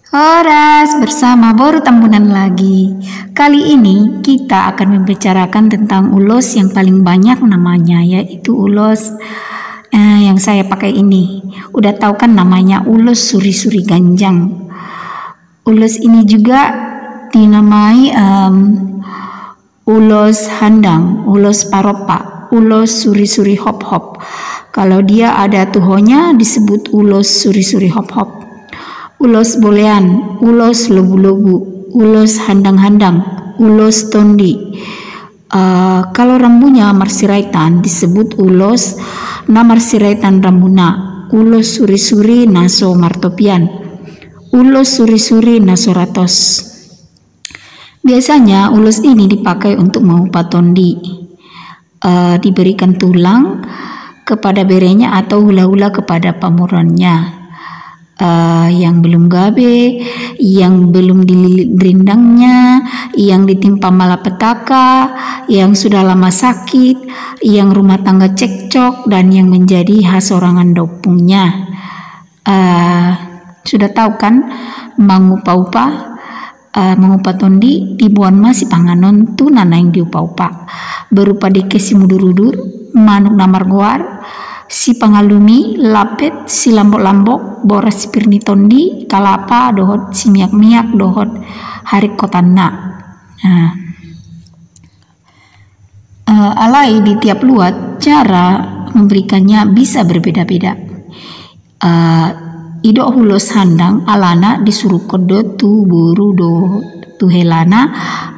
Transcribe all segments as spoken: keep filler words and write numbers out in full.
Horas, bersama Boru Tambunan lagi. Kali ini kita akan membicarakan tentang ulos yang paling banyak namanya, yaitu ulos, eh, yang saya pakai ini. Udah tahu kan namanya ulos suri-suri ganjang. Ulos ini juga dinamai, em, ulos handang, ulos paropa, ulos suri-suri hop-hop. Kalau dia ada tuhonya disebut ulos suri-suri hop-hop. Ulos bolean, ulos lobu-lobu, ulos handang-handang, ulos tondi. Eh, kalau rambunya marsiraitan disebut ulos na marsiraitan rambuna, ulos suri-suri na so martopian, ulos suri-suri na so ratos. Biasanya ulos ini dipakai untuk mengupa tondi. Eh, diberikan tulang kepada berenya atau hula-hula kepada pamoruannya. Eh, yang belum gabe, yang belum dililit rindangnya, yang ditimpa malapetaka, yang sudah lama sakit, yang rumah tangga cekcok, dan yang menjadi hasorangan daompungnya. Eh, sudah tahu kan, mangupa-upa, eh, mangupa tondi, diboan ma sipanganon tu na naeng diupa-upa. Berupa dengke simudur-udur, manuk na margoar, sipangalumi, lapet, silambok-lambok, boras sipir ni tondi, kalapa, dohot simiak-miak, dohot haringkotanna. Nah. Eh, alai di tiap luat cara memberikannya bisa berbeda-beda. Eh, didok ulos handang alana disuruhon do tu boru dohot tu helana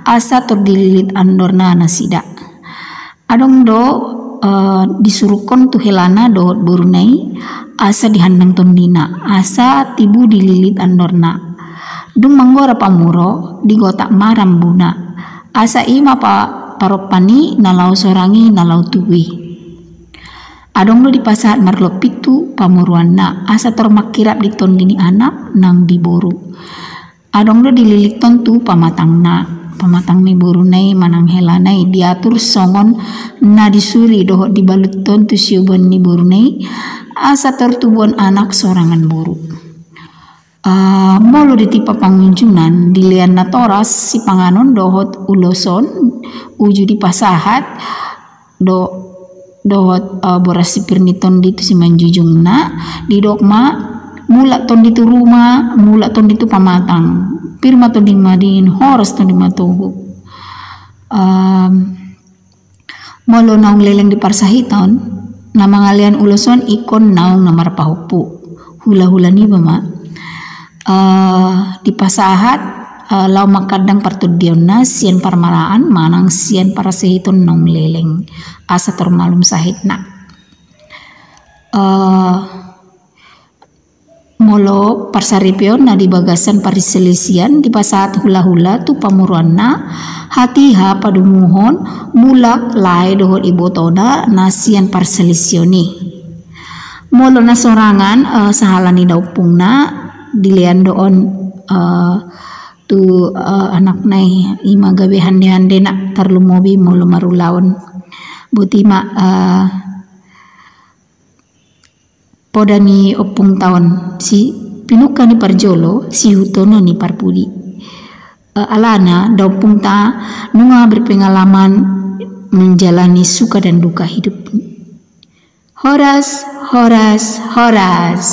asa tor dililit andorna nasida. Adong do, eh, disuruhon tu helana dohot boruna i asa dihandang tondina, asa tibu dililit andorna. Dung manggora pamuro, digotak ma rambuna. Asa i ma pa-, parompa ni na laho sorang i na laho tubu i. Adong do dipasahat marlopi tu pamoruanna, asa tor mangkirap di tondi ni anak nang di boru. Adong do dililithon tu pamatangna, pamatang ni boruna i manang helana i, diatur songon na disuri dohot dibaluthon tu sioban ni boruna i, asa tor tubuan anak sorangan boru. Eh, molo di tipa pangunjunan, dilean natoras sipanganon dohot ulos on, uju dipasahat do-, dohot, eh, boras sipir ni tondi tu simanjujungna, didok ma, mulak tondi tu ruma, mulak tondi tu pamatang. Pir ma tondi madingin, horas tondi matogu. Em, Molo naung leleng di parsahiton, na mangalean ulos on ingkon naung na marpahompu. Hula-hula niba ma. Eh, dipasahat, eh, laho mangkandang partondionna sian parmaraan manang sian parsahiton naung leleng. Asa tor malum sahitna. Eh, Molo parsaripeon na di bagasan parselisian dipasahat hula-hula tu pamoruanna, hatiha padomuhon mulak lae dohot ibotona na sian parselisian i. Molo na sorangan, eh, sahala ni daompungna, dilean do on, eh, tu, eh, anakna i, i ma gabe hande-handena, tarlumobi molo marulaon. Boti ma, eh, Poda ni ompungta on, si pinungka ni parjolo, si hutono ni parpudi. Eh, alana, daompungta nunga berpengalaman menjalani suka dan duka hidup. Horas, horas, horas.